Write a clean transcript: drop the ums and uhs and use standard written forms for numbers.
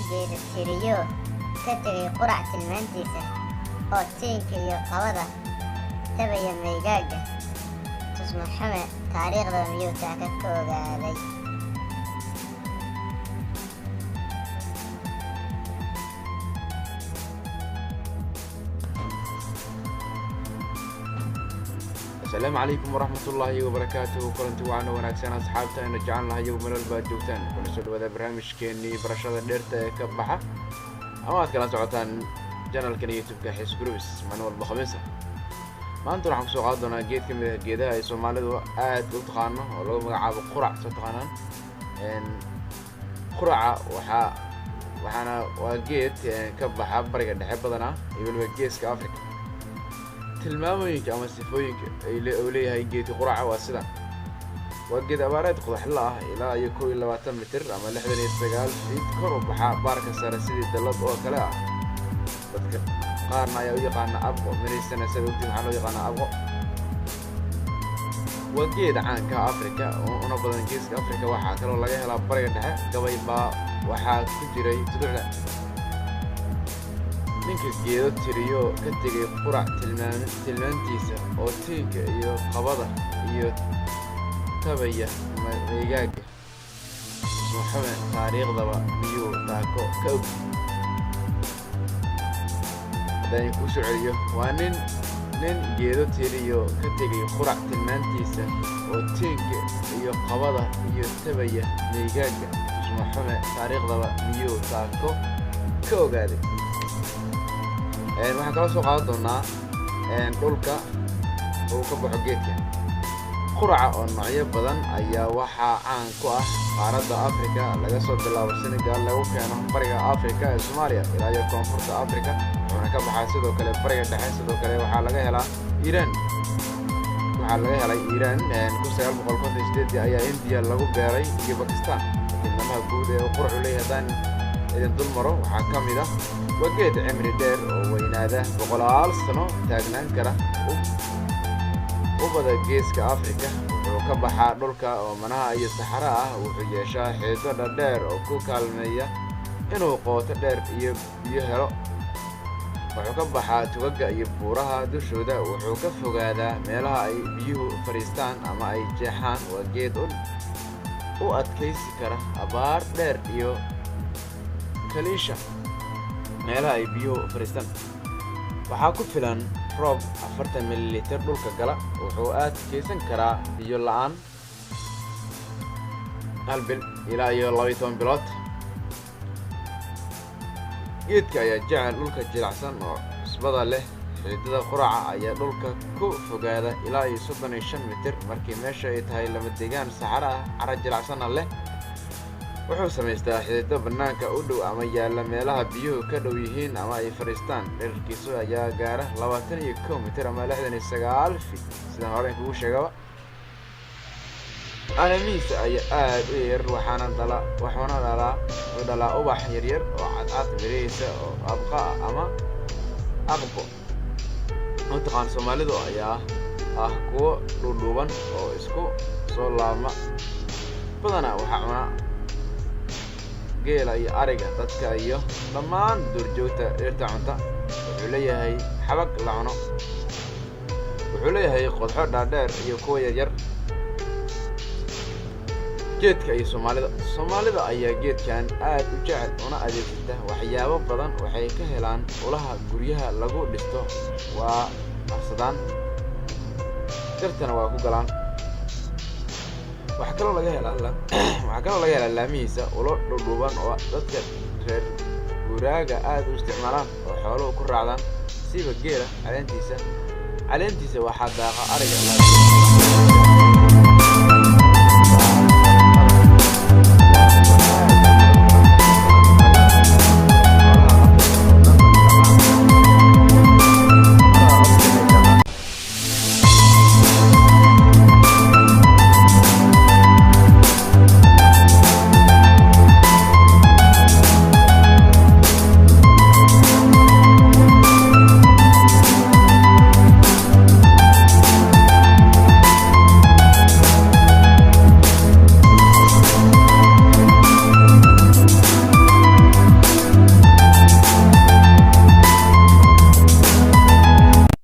Geedo tiriyo ka tegay qurac tilmaantiisa oo tiinka iyo qabada tabaya maygaaga, tusmaxume taariikhda miyuu taaka ka ogaaday? Asalaamu calaykum waraxmatullaahi wabarakaatuhu. Kulanti wacan oo wanaagsan, asxaabta aynu jecel nahay iyagu meel walba aad joogtaan, kuna soo dhawaada barnaamijkeenii barashada dheerta ee ka baxa ama aad kala socotaan janalkan YouTube-ka Xiis Groups maalin walba Khamiisa. Maanta waxaan kusoo qaadan doonaa geed ka mid ah geedaha ay Soomaalidu aad u taqaano oo lagu magacaabo qurac. Soo taqaanaan quraca? Waxaana waa geed ka baxa Bariga Dhexe badanaa iyo weliba Geeska Africa. Tilmaamooyinka ama sifooyinka uu leeyahay geedka quraca waa sidan: waa geed abaareed qodaxla ah, ilaa iyo 21 mitir ama 69 fiit kor u baxa, baarka sare sidii dallad oo kale ah. Dadka qaarna ayaa u yaqaana abqo, mirihiisana sida ogtiin waxaa loo yaqaana abqo. Waa geed caanka Africa una badan Geeska Africa, waxaa kaloo laga helaa Bariga Dhexe. Gabay baa waxaa ku jiray tuducda: ninka geedo tiriyo ka tegay qurac tilmaantiisa oo tiinka iyo qabada iyo tabaya maygaaga, tusmaxume taariikhdaba miyuu taako ka og? Haddaan kuu soo celiyo, waa nin geedo tiriyo ka tegay qurac tilmaantiisa oo tiinka iyo qabada iyo tabaya maygaaga, tusmaxume taariikhdaba miyuu taako ka ogaaday? Waxaan kala soo qaadan doonaa dhulka uu ka baxo geedka quraca oo noocyo badan ayaa waxaa caan ku ah qaaradda Africa, laga soo bilaabo Senegal lagu keeno Bariga Africa ee Soomaaliya ilaa iyo Koonfurta Africa. Wuxuuna ka baxaa sidoo kale Bariga Dhexe. Sidoo kale waxaa laga helaa Iiraan, waxaa laga helay Iiraan. 1958-dii ayaa Indiya lagu beeray iyo Bakistan. Tilmaamaha guud ee uu quracu leeyahay haddaan idin dul maro waxaa ka mid ah: waa geed cimri dheer oo weynaada, boqolaal sano taagnaan kara, ubada Geeska Africa. Wuxuu ka baxaa dhulka oomanaha iyo saxara ah. Wuxuu yeeshaa xidido dhadheer oo ku kaalmeeya inuu qooto dheer iyo biyo helo. Wuxuu ka baxaa tugaga iyo buuraha dushooda. Wuxuu ka fogaadaa meelaha ay biyuhu fadhiistaan ama ay jeexaan. Waa geed u adkaysi kara abaar dheer iyo kaliisha meelaha ay biyuhu fadhiistaan. Waxaa ku filan roob 40 mililiter dhulka gala. Wuxuu adkaysan karaa biyo la-aan hal bil ilaa iyo 12 bilood. Geedka ayaa jecel dhulka jilicsan oo cusbada leh. Xididada quraca ayaa dhulka ku fogaada ilaa iyo 35 mitir markii meesha ay tahay lama degaan saxaro ah, cara jilacsanna leh. Wuxuu samaystaa xidido bannaanka u dhow ama yaalla meelaha biyuhu ka dhow yihiin ama ay fadhiistaan. Dherarkiisu ayaa gaara 21 mitir ama 69 feet, sidaan hore kugu sheegaba. Caleemihiisa ayaa aad u yar, waxaana dhala wuxuuna dhalaa wuxuu dhalaa ubax yaryar oo cadcad. Mirihiisa oo abqa ah ama aqbo u taqaan Soomaalidu ayaa ah kuwo dhuudhuuban oo isku soo laabma. Badanaa waxaa cuna geela iyo ariga, dadka iyo dhammaan duurjoogta dhirta cunta. Wuxuu leeyahay xabag la cuno. Wuxuu leeyahay qodxo dhaadheer iyo kuwa yaryar. Geedka iyo Soomaalida. Soomaalida ayaa geedkan aad u jecel una adeegsata waxyaabo badan. Waxay ka helaan ulaha guryaha lagu dhisto, waa qarsadaan, dhirtana waa ku galaan. Waxaa kaloo laga helaa laamihiisa ulo dhudhuuban oo dadka reer guuraaga aad u isticmaalaan oo xooluhu ku raacdaan, siba geela. Caleentiisa waxaa daaqa ariga.